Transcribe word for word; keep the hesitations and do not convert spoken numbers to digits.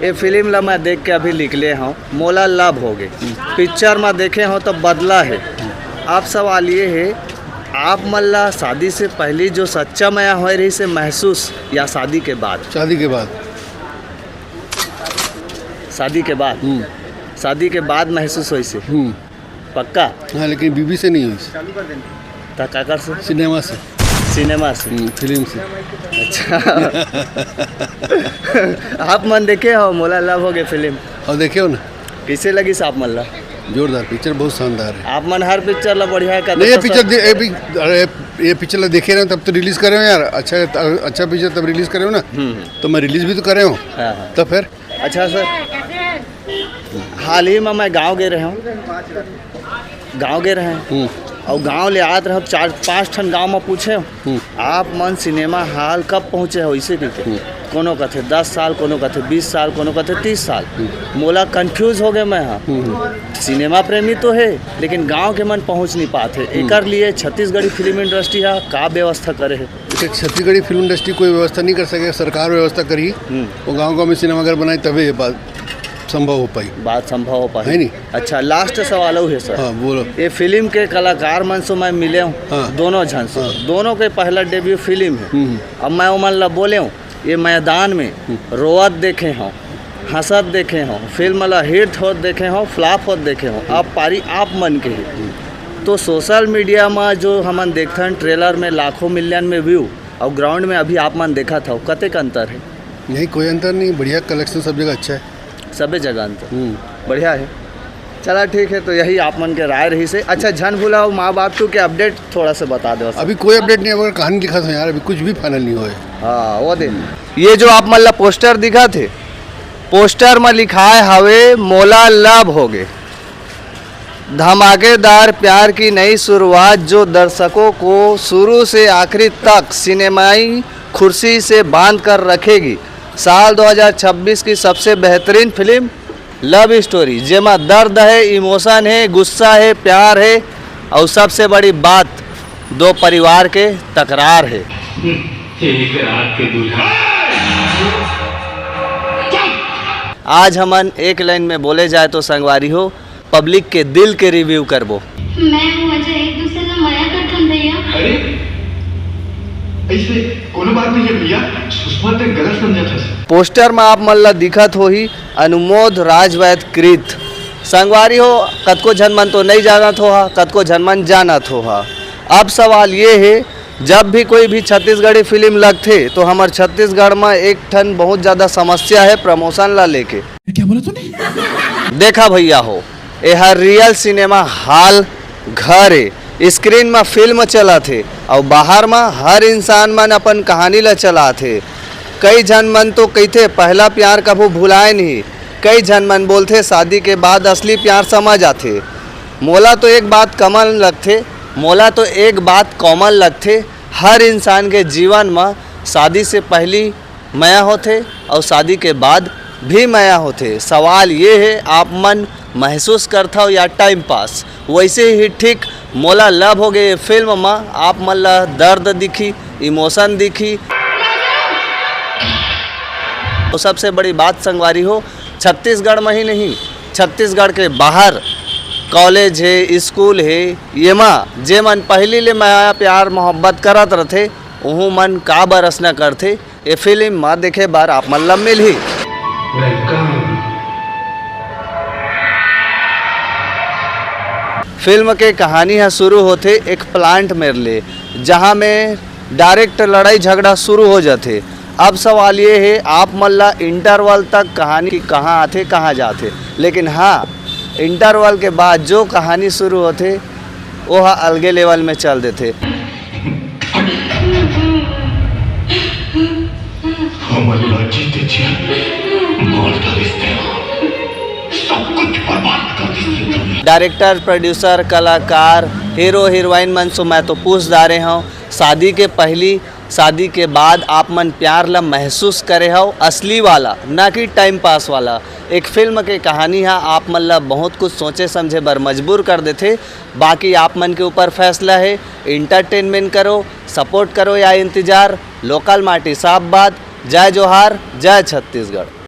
ये फिल्म ला मैं देख के अभी निकले हूँ, मोला लव हो गए। पिक्चर में देखे हो तो बदला है। अब सवाल ये है, आप मन ला शादी से पहली जो सच्चा मया होए रही से महसूस या शादी के बाद? शादी के बाद। शादी के बाद। हम्म। शादी के बाद महसूस होई से। हम्म। पक्का? हाँ, लेकिन बीबी से नहीं हुई। त काकर से? सिनेमा से। सिनेमा से? हम्म, फिल्म से। अच्छा। आप मन देखे हो मोला लव हो गए फिल्म? और देखे हो ना? कैसे लगी आप मन ला? जोरदार पिक्चर, बहुत शानदार है। आप मन हर पिक्चर ला बढ़िया का नहीं, ये पिक्चर दे-, ये पिक-, अरे, ये पिक्चर ला देखे रहे, तब तो रिलीज करे हो यार। अच्छा, अच्छा पिक्चर तब रिलीज करे हो ना। हम्म, हम्म। तो मैं रिलीज भी तो करे हूँ। हाँ, हाँ। तो फिर? अच्छा सर, हाल ही में मैं गांव गए रहे हूँ, गांव गए रहे हूँ। हम्म। और गांव ले आत रहे, चार पांच ठन गांव में पूछे हूँ, हम्म। आप मन सिनेमा हॉल कब पहुँचे हो, इसे कहिके। हम्म। कोनो कथे दस साल, कोनो कथे बीस साल, कोनो कथे तीस साल। हम्म। मोला कंफ्यूज हो गए मैं, हाँ। हम्म। सिनेमा प्रेमी तो है, लेकिन गांव के मन पहुँच नहीं पाते। हम्म। एकर लिए छत्तीसगढ़ी फिल्म इंडस्ट्री हा का व्यवस्था करे है? देखिए, छत्तीसगढ़ी फिल्म इंडस्ट्री कोई व्यवस्था नहीं कर सके, सरकार व्यवस्था करी। हम्म। वो गांव गांव में सिनेमाघर बनाए, तभी ये बात संभव हो पाई। बात संभव हो पाई। है नहीं? अच्छा, लास्ट सवाल अउ है सर। हाँ, बोलो। ये फिल्म के कलाकार मन से मैं मिले हूँ, हाँ। दोनों झन से। हाँ। दोनों के पहला डेब्यू फिल्म है। हम्म। अब मैं ओमन ला बोले हूँ, ये मैदान में हम्म। रोवत देखे हूँ, हंसत देखे हूँ, फिल्म ला हिट होत देखे हूँ, फ्लॉप होत देखे हूँ, अब पारी आप मन के ही। तो सोशल मीडिया में जो हमन देखथन ट्रेलर में लाखों मिलियन में व्यू, और ग्राउंड में अभी आप मन देखत हव, कतेक अंतर है? नहीं, कोई अंतर नहीं, बढ़िया कलेक्शन सब जगह अच्छा है। सबे जगह अंतर। हम्म। बढ़िया है। चला ठीक है, तो यही आप मन के राय रही से। अच्छा, झन भुलाओ माँ बाप टू के अपडेट थोड़ा सा बता दो। अभी कोई अपडेट नहीं, अगर कहानी लिखा था यार, अभी कुछ भी फाइनल नहीं हुआ है। हाँ, वो दिन। ये जो आप मन ला पोस्टर दिखा थे, पोस्टर में लिखाए हवे मोला लव होगे। धमाकेदार प्यार की नई शुरुआत जो दर्शकों को शुरू से आखिरी तक सिनेमाई कुर्सी से बांध कर रखेगी। साल दो हज़ार छब्बीस की सबसे बेहतरीन फिल्म लव स्टोरी, जेमा दर्द है, इमोशन है, गुस्सा है, प्यार है और सबसे बड़ी बात, दो परिवार के तकरार है। एक रात के दूल्हा। आज हमन एक लाइन में बोले जाए तो संगवारी हो, पब्लिक के दिल के रिव्यू करबो। मैं हूँ अजय, एक दूसरे से मया करथन भैया। अरे, ऐसे कोनो बात नहीं है भैया, सुषमा ते गलत समझा था। पोस्टर में आप मन ला दिखत होही अनुमोद राजवैद कृत। संगवारी हो, कतको झन मन तो नहीं जानत होहा, कतको झन मन जानत होहा। अब सवाल ये है, जब भी कोई भी छत्तीसगढ़ी फिल्म लगथे, तो हमर छत्तीसगढ़ में एक ठन बहुत ज़्यादा समस्या है प्रमोशन ला लेके। क्या बोला तूने? देखा भैया हो, एहर रियल सिनेमा हॉल घर ए, स्क्रीन म फिल्म चलत हे अउ बाहर म हर इंसान मन अपन कहानी ल चलात हे। कई झन मन तो कहिथे पहला प्यार कभू भुलाए नहीं, कई झन मन बोलथे शादी के बाद असली प्यार समझ आथे। मोला तो एक बात कॉमन लगथे, मोला तो एक बात कॉमन लगथे, हर इंसान के जीवन म शादी से पहली मया होथे अउ शादी के बाद भी मया होथे। सवाल ये हे, आप मन महसूस करथव या टाइम पास? वैसे ही ठीक मोला लव हो गए फिल्म म आप मन ला दर्द दिखी, इमोशन दिखी। तो सबसे बड़ी बात संगवारी हो, छत्तीसगढ़ में ही नहीं, छत्तीसगढ़ के बाहर कॉलेज हे, स्कूल हे, येमा जे मन पहली ले मया प्यार मोहब्बत करत रथे, उहू मन का बरसना करथे, ए फिल्म म देखे बर आप मन ल मिलही। Welcome। फिल्म के कहानी ह शुरू होथे एक प्लांट मेर ले, जहां में डायरेक्ट लड़ाई झगड़ा शुरू हो जाथे। अब सवाल ये हे, आप मन ला इंटरवल तक कहानी कहां आथे, कहां जाथे, लेकिन हां, इंटरवल के बाद जो कहानी शुरू होथे, वो ह अलगे लेवल में चल देथे। हमर लाजी ते जी मार डालिस तेला। सब कुछ बर्बाद कर दिस तेला। डायरेक्टर, प्रोड्यूसर, कलाकार, हीरो, हीरोइन मन से मैं तो पूछ डारे हूं, शादी के पहली, शादी के बाद आप मन प्यार ला महसूस करे हव, असली वाला, ना कि टाइम पास वाला। एक फिल्म के कहानी हा आप मन ला बहुत कुछ सोचे समझे बर मजबूर कर देथे। बाकी आप मन के ऊपर फैसला हे। एंटरटेनमेंट करो, सपोर्ट करो या इंतजार। लोकल माटी साफ बात। जय जोहार, जय छत्तीसगढ़।